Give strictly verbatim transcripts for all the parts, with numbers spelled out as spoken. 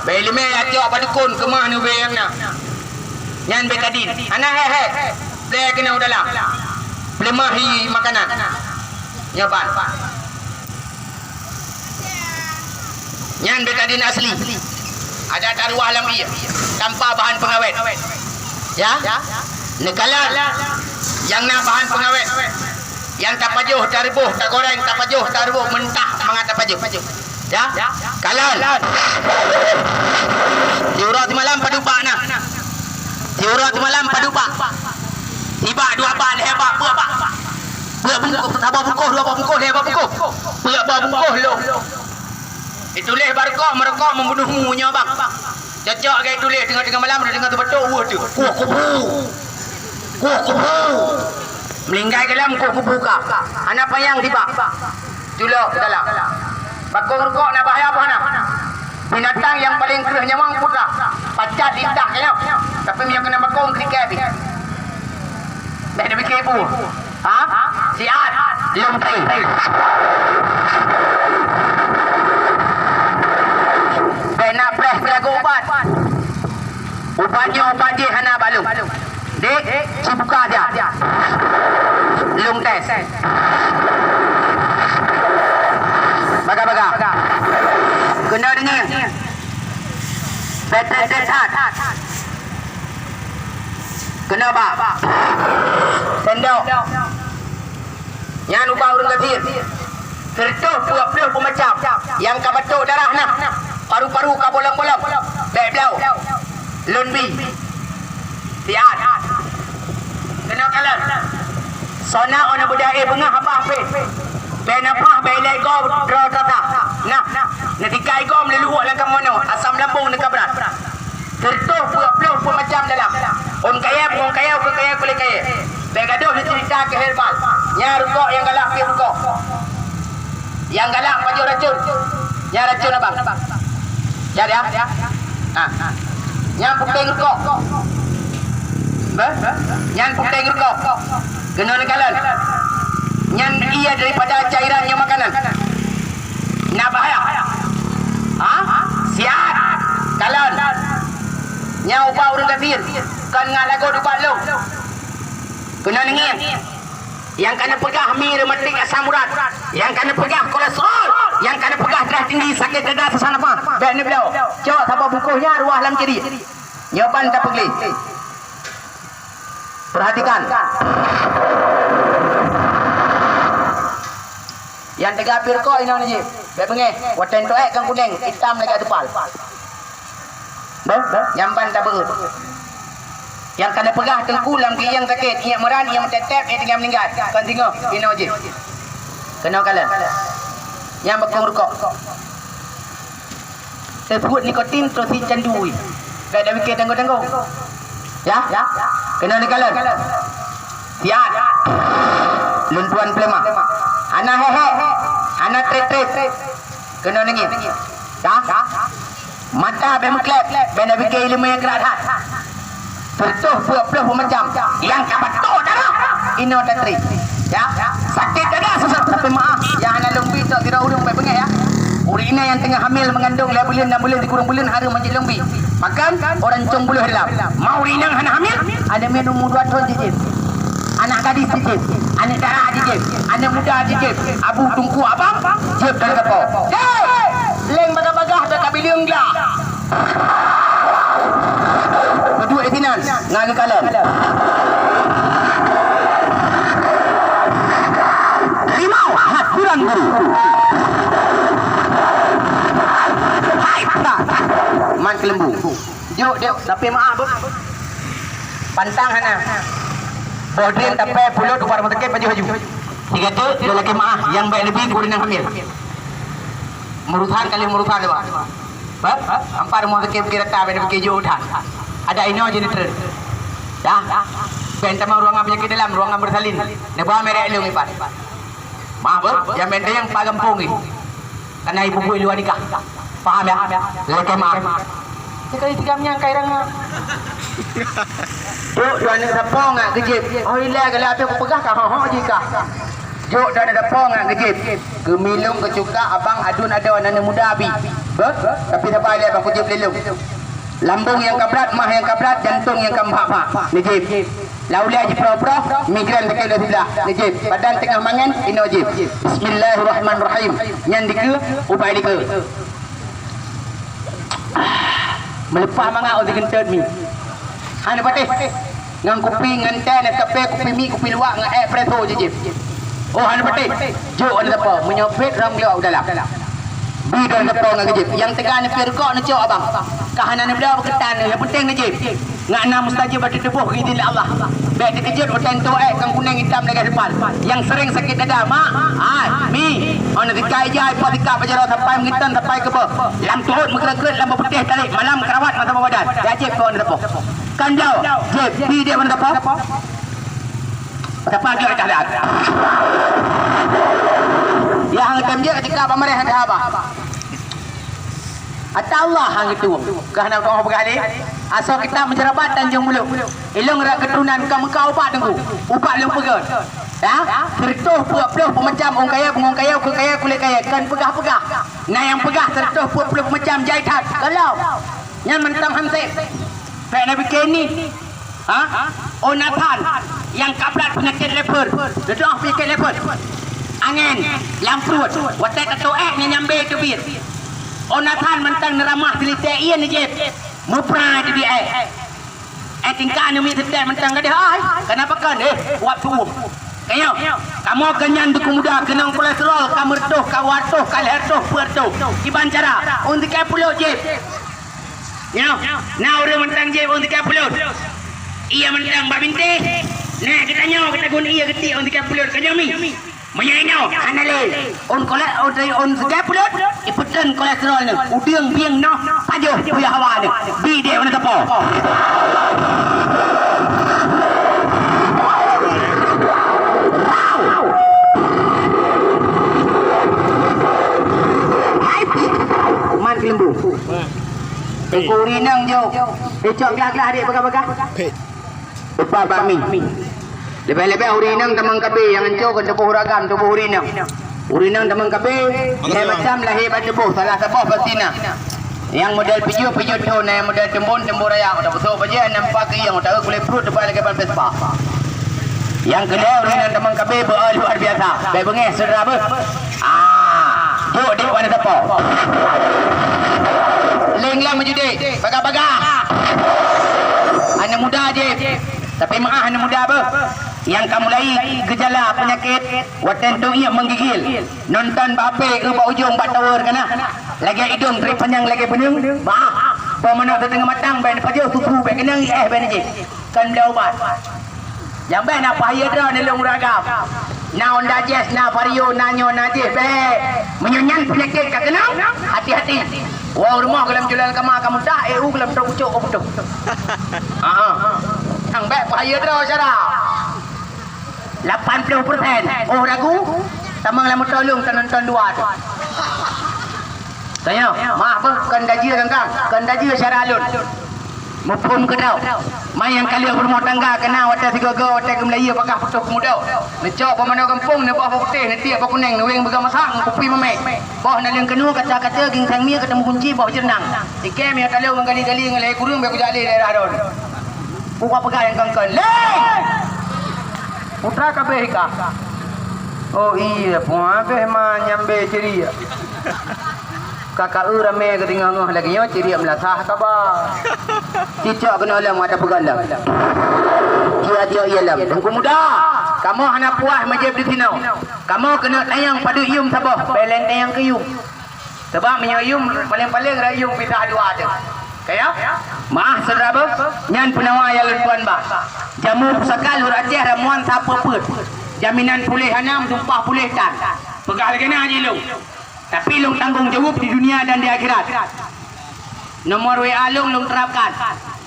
Bèk ileumèe jak cok bak dukon keumah neubèe nyang na. Nyan betadin. Hana hék-hék. Blèe keunoe u dalam. Peuleumah hi makanan. Nyoe ban. Nyan betadin asli. Adak taruwah lam ié tanpa bahan peungawét. Ya? Neukalon nyang na bahan peungawét. Nyang tapajoh, tareubôh, tagoreng, tapajoh, tareubôh, meunah mangat tapajoh. Ya? Kalon. Siuroe simalam padub bak na. Siuroe simalam padub bak. Sibak, dua bak, lhèe bak, peuet bak. Peuet bungkôh, saboh bungkôh, dua boh bungkôh, lhèe boh bungkôh. Peuet boh bungkôh lom. Dituléh bak rukok, meurukok membunuhmu nyoe bang. Cocok lagèe tuléh teungoh-teungoh malam, teungoh teubeutôk, weueh teuh. Kuh kubu. Kuh kubu. Meuninggai goh lom kuh kubu ka. Hana panyang sibak. Culok dalam. Bakong rukok na bahaya boh na. Binatang nyang paleng kreueh nyawöng putra. Pacat lintah keunoe. Tapi meunyoe keuneuk bakong, kriket pih. Bèk neupike bu. Ha? Siat. Lôn preh. Bèk na preh keu lagu ubat. Ubat nyoe ubat jih hana balum. Dek, cibuka siat. Lôn tes. Baga-baga. Keunoe deungoe. Bèk tes-tes that. Keunoe bak. Sendok. Nyan ubat ureueng kafir. Sireutoh peuet ploh peumacam. Nyang ka batok darah na. Paru-paru ka bolong-bolong. Bèk bloe. Lôn bi. Siat. Keunoe kalon. Sona 'oh na beuda éh beungoh haba pih. Bèk na pah, bèk ilèe goe droe tata. Nah, neutikai goe meululuek lam kamoe nyoe, asam lambung neukabrat. Sireutoh peuet ploh peumacam dalam. Ôn kayèe, ôn kayèe, keu kayèe, kulét kayèe. Bèk gadôh neuceurita keu herbal. Nyan rukok nyang galak pih rukok. Nyang galak pajoh racun. Nyan racun abang. Ya, ya. Ha. Nyan puteng rukok. Beh? Nyan puteng rukok. Keunoe neukalon. Nyan ie daripada cairan nyang makanan. Na bahaya. Ha? Siat. Kalon. Nyan ubat ureueng kafir. Kon ngat lagot ubat lôn. Keunoe neungieng. Nyang ka neupeugah mi reumatik asam urat. Nyang ka neupeugah kolesterol. Nyang ka neupeugah darah tinggi, sakét dada, susah nafas. Bèk neubloe. Cok saboh bungkôh nyan ruwah lam ciri. Nyoe ban tapeugleh. Perhatikan. Nyang teuga pih rukok inoe jih. Bèk beungèh. Watèe teuék kan kunèng, itam lagèe teupal. Beuh, beuh, nyang ban tabeuet. Nyang ka neupeugah teungku lam keuieng sakét, ié meuran, ié meutèp-tèp, ié tinggai meuninggai. Kon singoh, inoe jih. Keunoe kalon. Nyang bakong rukok. Teupeue nikotin troh si candu. Bèk dapike tanggong-tanggong. Ya? Keunoe neukalon. Siat. Lôn tuan peuleumah. Hana hék-hék. Hana trét-trét. Keunoe neungieng. Ya? Mata bèk meuklèp, bèk na pike ileumèe keurat that. Sireutoh peuet ploh peumacam nyang ka batok darah inoe tatri. Ya, sakét dada susah, tapi maaf, nyang hana lôn bi tok sidroe ureueng bèk beungèh ya. Ureueng inong nyang teungoh hamil meungandong lhèe buleuen, nam buleuen, sikureueng buleuen hareuem jeuet lôn bi. Bahkan ureueng cong buloh dalam. Ma ureueng inong hana hamil, aneuk miet umu dua thôn jeuet. Anak gadis jijép, aneuk dara jijép, aneuk muda jijép, abu teungku abang jijép dan gapo. Hei! Leng bagah-bagah bèk kabileung glah. Peuduek sinan ngon geukalon. Rimau hat kurang guru. Hai tak. Man keuleumbung. Jok dek, tapi maaf beuh. Pantang hana. Boh drien tapè pulot ubak rumoh sakét pajoh laju. Tiga tu, dia lagi maaf, nyang baik lebih guna nang hamil. Meurusang kali meurusang dua. Ba? Ampat rumoh sakét bukit rata, baik bukit jok udah. Ada inoe je neutreun. Dah. Ben tamah ruangan penyakit dalam, ruangan bersalin. Neuba merek lung ipat. Maaf beuh, nyang ben teunyang pa gampông ni. Kana ibu bui luwa nikah. Paham ya? Lekeh maaf. Sekali tiga miang kai ranga. Jok dua aneuk sapo ngak geujép. Oh ilai galak api kupeugah ka ho-ho jih kah. Jok dua aneuk sapo ngak geujép. Keumilong keucuka abang adun adoe aneuk muda bi. Beuh, tapi sabar lé, bah kujép lé lôn. Lambung nyang ka brat, mah nyang ka brat, jantong nyang ka bhak-bhak. Neujép. Lau lé jiproh-proh, migrain sakét lam siblah. Neujép. Badan teungoh mangen, inoe jép. Bismillahirrahmanirrahim. Nyan dikeue, ubat dikeue. Meuleupah mangat ôn sigeunteut mi. Hana patéh. Ngon kupi, ngon teh, Nescafe, kupi mi, kupi luwak, ngon espresso jijép. Oh, hana patéh. Jok hana sapeue. Meunyoe phet, rhom glok u dalam. Bi droe sapeue ngon geujép. Nyang teuga neupie rukok neucok abang. Ka hana neubloe beukeutan, nyang penting neujép. Ngon na mustajab ateueh tuboh keu idhin lé Allah. Bèk teukeujot watèe neutôk èk kang kunèng itam lagèe seupal. Nyang sering sakét dada, mak, ai, mi. Oh, na sikai jai, po sikap bajèe sampai meungitan sampai keuboh. Lam tuot meukreuet-kreuet, lam beuputéh talék, malam keurawat masa badan. Wajéb keu ureueng teupoh. Kan jauh, jép, bi deh ureueng teupoh. Siapa lagi ada dah? Yang akan dia ketika pamereh ada apa? Ata Allah hang itu. Kah nak tengok peugah lé? Asoe kitab Meujarabat Tanjong Muluk. Ilong rak keturunan ka meuka ubat teungku. Ubat lôn peugah. Ya? Seratus peuet puluh peumacam ôn kaya, beungon kaya, ukeue kaya, kulét kaya. Kan peugah-peugah. Na nyang peugah seratus peuet puluh peumacam jai that. Kalau. Nyan mantong hansép. Pek Nabi Keni. Ha? Oh Nathan, nyang kabrat peunyakét leper. Dudoe peunyakét leper. Angén lam pruet. Watèe tatoh èk nyang nyambe teubiet. Oh Nathan mantong neuramah silitèe ié neujép. Meupra teubiet èk. Èk tingka neumiet seutèe mantong gadeh ai. Kenapa kan? Eh, kuat tuwoe. Kayoe, kamoe keu nyan dukung muda keunong kolesterol ka meureutoh, ka dua reutoh, ka lhèe reutoh, peuet reutoh. Kiban cara, ôn sikai pulot jép. Nyoe, na ureueng mantong jép ôn sikai pulot. Ié mantong bak bintéh. Nah, geutanyoe geutanyoe ié geutiek ôn sikai pulot ka nyoe mi. Meunyoe nyoe hana lé, ôn kole-, ôn, ôn sikai pulot, ipeuteun kolesterol nyoe. Udeueng bieng noh, pajoh puyah hawa nyoe. Bi deh ureueng teupoh. Man keuleumbu. Teungku ureueng inong jok. Icok glah-glah dek bagah-bagah. Tepat bak mi. Leubeh-leubeh ureueng inong tamong KB nyang anco kon tuboh ureueng agam, tuboh ureueng inong. Ureueng inong tamong KB, lhèe macam lahé bak tuboh, salah saboh pasti na. Nyang model pijuet, pijuet thon, na nyang model teumbon, teumbon raya. Udah beutôi bajèe, nampak keu nyang udah kulét pruet teubai lagèe ban Vespa. Nyang keudua, ureueng inong tamong KB beu luar biasa. Bèk beungèh syedara beuh. Ah, jok dek wan sapo. Leng lam meuju dek, bagah-bagah. Aneuk muda jih. Tapi meu'ah aneuk muda beuh. Nyang ka mulai geujala peunyakét watèe teuiek menggigil. Nonton bak HP, eu bak ujong bak tower kana. Lagèe idong trép panyang lagèe beuneung. Bah, peumanö teuteungoh matang bèk neupajoh susu bèk keunong éh bèk neujih. Kon blah ubat. Nyang bèk na payah droe neulông ureueng agam. Na Honda Jazz, na Vario, na nyoe, na jih, bèk. Meunyoe nyan peunyakét ka keunong, hati-hati. Woe u rumoh goh lom jalan kama ka mudah, eh, u goh lom trok ucok ka putôh. Heeh. Nyang bèk payah droe syedara. Lapan ploh persen. Oh ragu, tamong lam moto lôn, tanonton dua tu. Tanya, maaf beuh, kon dajie ganggang, kon dajie syedara lôn. Muphom keudroe. Man nyang ka lheueh beurumoh tangga keunan watèe sigoe-goe watèe geumeulayeue bagaih putôh keumudo. Neucok bak manoe gampông, neuboh bak putéh, neutiek bak kunèng, neuwéng beuga masak, ngon kupi mamèh. Boh naleueng keunoe, kaca-kaca, ginseng mie, kateumu kunci, boh jeurnang. Ikèe mie talô ngon gali-gali ngon lhèe kureueng, bèk kujak lé daerah droen. Buka peugah nyang kon-kon. Lé! Putra kabéh ka. Oh iya, puang abéh ma nyambe ceria. Ka ka eu ramé geudeungoe lagèe nyoe, ceria meulasah kaba. Cicok keunoe lom, ada peugah lom. Cia-cia iya lom. Teungku muda, kamoe hana puas meujeuet di sinoe. Kamoe keuneuk tanyong padub yum saboh, bèk lôn tanyong keu yum. Sabab meunyoe yum, paleng-paleng rayong pisah dua teuh. Kaya? Maah syedara beuh, nyan peunawa nyang lôn tuan ba. Jamu pusaka luhur Aceh ramuan sapeue peuet. Jaminan puléh hana, meutumpah puléh tan. Peugah lagèe na jih lôn. Tapi lôn tanggong jaweueb di dunia dan di akhirat. Nomor W A lôn, lôn terapkan.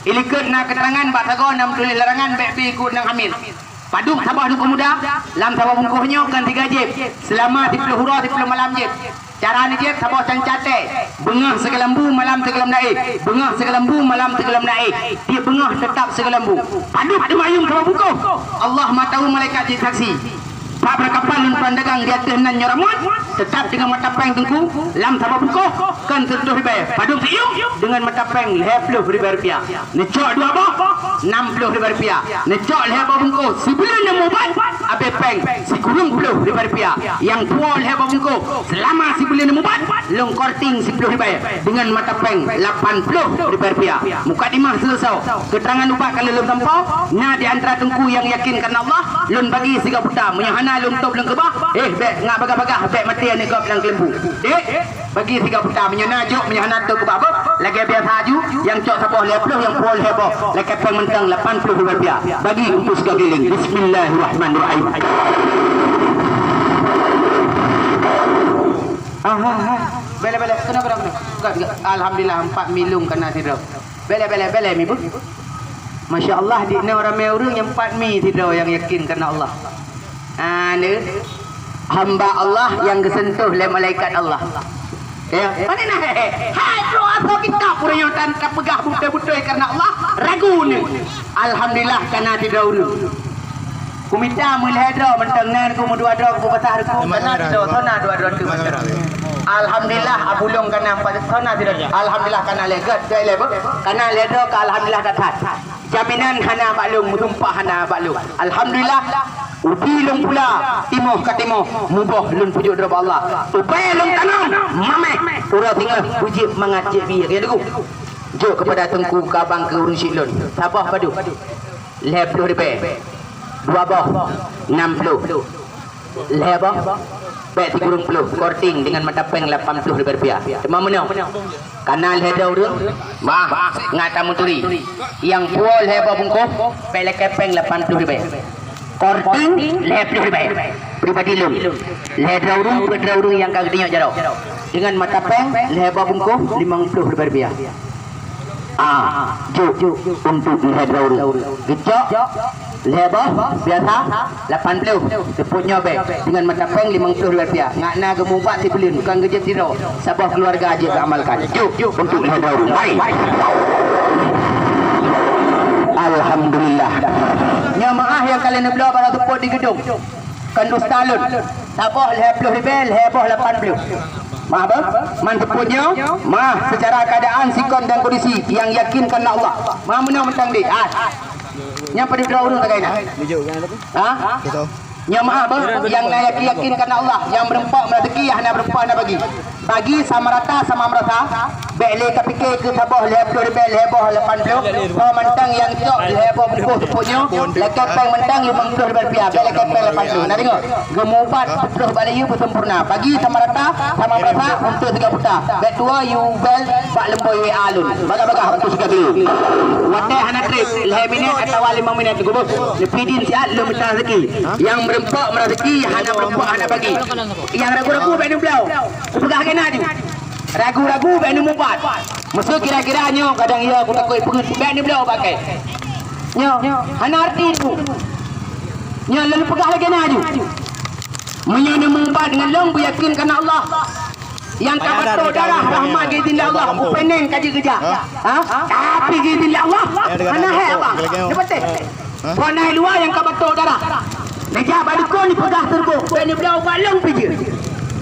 Ilikot na keterangan bak sagoe na meutuléh larangan bèk bi keu ureueng hamil. Padub saboh teungku muda, lam saboh bungkôh nyoe kon tiga jép. Seulama siploh uroe siploh malam jép. Cara neujép saboh sanca teh. Beungoh sigoe lambu, malam sigoe lambu daéh. Beungoh sigoe lambu, malam sigoe lambu daéh. Tiep beungoh teutap sigoe lambu. Padub teuma yum saboh bungkôh. Allah ma tahu malaikat jeuet saksi. Pat bak kapal lôn peuran dagang di ateueh nan nyoe ramuan. Teutap deungon mata péng Teungku, lam saboh bungkôh, kon sireutoh ribèe. Padum siuem deungon mata péng lhèe plôh ribèe rupiah. Neucok dua boh, nam plôh ribèe rupiah. Neucok lhèe boh bungkôh, sibuleuen neumubat, abéh péng sikureueng plôh ribèe rupiah. Nyang puwoe lhèe boh bungkôh, seulama sibuleuen neumubat, lôn korting siplôh ribèe deungon mata péng lapan plôh ribèe rupiah. Mukadimah seuleusoe, keuterangan ubat ka lôn sampoe, na di antara Teungku nyang yakin karena Allah, lôn bagi siga buta, meunyoe hana lôn tôb lôn keubah, eh, bèk ngak bagah-bagah, bèk maté aneuk gob lam keuleumbu. Dek, bagi siga buta, meunyoe na jok, meunyoe hana tôb keubah beuh, lagèe biasa aju, nyang cok saboh lhèe plôh, nyang puwoe lhèe boh, lagèe péng mantong lapan plôh ribèe rupiah. Bagi untuk siga giling. Bismillahirrahmanirrahim. Ah, ah, ah. Bèlèe, bèlèe. Keunoe, keunoe, keunoe. Alhamdulillah, empat mi lôn ka na sidroe. Bèlèe, bèlèe, bèlèe mi beuh. Masya Allah, di inoe ramè ureueng nyang pat mi sidroe nyang yakin karena Allah. Anu, hamba Allah nyang geuseuntoh lé malaikat Allah. Ya, pane na? Hai, droe asoe kitab ureueng nyang tan tapeugah beutôi-beutôi karena Allah, ragu ni. Alhamdulillah, ka na sidroe ureueng. Kumita meulhèe droe mantong, na ku meudua droe, ku peubasah ku, ka na sidroe, sona dua droe tu mantong. Alhamdulillah, abulong ka na empat, sona sidroe. Alhamdulillah, ka na lhèe gèt, gèt lhèe beuh. Ka na lhèe droe ka alhamdulillah that-that. Jaminan hana bak lôn, meusumpah hana bak lôn. Alhamdulillah, ubi lôn pula, timoh ka timoh, muboh lôn peujok droe bak Allah. Ubé lôn tanong, mamèh, uroe singoh, beujeuet mangat jeuet bie, ya, Teungku. Jok keupada Teungku, keu abang, keu ureueng syik lôn. Saboh padum? Lhèe plôh ribèe. Dua boh, nam plôh. Lhèe boh, bèk sikureueng plôh, korting deungon mata péng lapan plôh ribèe rupiah. Teuma meunoe, ka na lhèe droe ureueng, bah, ngat tameuturi. Nyang puwoe lhèe boh bungkôh, bèk lagèe péng lapan plôh ribèe. Korting lhèe plôh ribèe. Pribadi lôn. Lhèe droe ureueng, peuet droe ureueng nyang ka geutunyok jaroe. Deungon mata péng, lhèe boh bungkôh, limong plôh ribèe rupiah. Ah, jok, jok, untuk lhèe droe ureueng. Geucok, lhèe boh, biasa, lapan plôh. Seupôt nyoe bèk, deungon mata péng limong plôh ribèe rupiah. Ngat na geumubat sibuleuen, kon geujeuet sidroe. Saboh keuluwarga jeuet geuamalkan. Jok, jok, untuk lhèe droe ureueng. Mari. Alhamdulillah. Nyoe meu'ah nyang ka lheueh neubloe barô seupôt di geudong. Kon dusta lôn. Saboh lhèe plôh ribèe, lhèe boh lapan plôh. Meu'ah beuh? Man seupôt nyoe, meu'ah seucara keuadaan sikon dan kondisi nyang yakin karena Allah. Meu'ah meunoe mantong deh. Ah. Nyang padum droe ureueng tagai na? Ha? Nyoe meu'ah beuh, nyang na yakin-yakin karena Allah, nyang meureumpok meuraseuki, hana meureumpok hana bagi. Bagi sama rata sama merata, bèk lé tapike keu saboh lhèe plôh ribèe, lhèe boh lapan plôh, soe mantong nyang cok lhèe boh bungkôh seupôt nyoe, lagèe péng mantong limong plôh ribèe rupiah, bèk lagèe péng lapan plôh. Na deungö, geumubat peutroh bak layeue beuseumpurna. Bagi sama rata sama merata untuk siga buta. Bèk tuwoe yue ubel bak leumbôi W A lôn. Bagah-bagah untuk siga geulieng. Watèe hana trép, lhèe minèt atawa limong minèt geuboh. Neupidin siat lôn mita raseuki. Nyang meureumpok meuraseuki, hana meureumpok hana bagi. Nyang ragu-ragu bèk neubloe. Kupeugah keunan aju. Ragu-ragu bèk neumubat. Meuseu kira-kira nyoe kadang ya kutakot peugét bèk neubloe pakai. Nyoe hana arti tu. Nyoe lôn peugah lagèe nyan aju. Meunyoe neumubat ngon lôn beuyakin karena Allah. Nyang ka bato darah rahmat geuidin lé Allah, upéneng ka jeuet geujak. Ha? Tapi geuidin lé Allah, hana hèk abang. Neupatéh. Kon hai luwa nyang ka bato darah. Neujak bak dukon neupeugah teureuboh, bèk neubloe ubat lôn pih jeuet.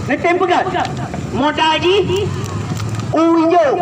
Neutem peugah. Modal jih u injo,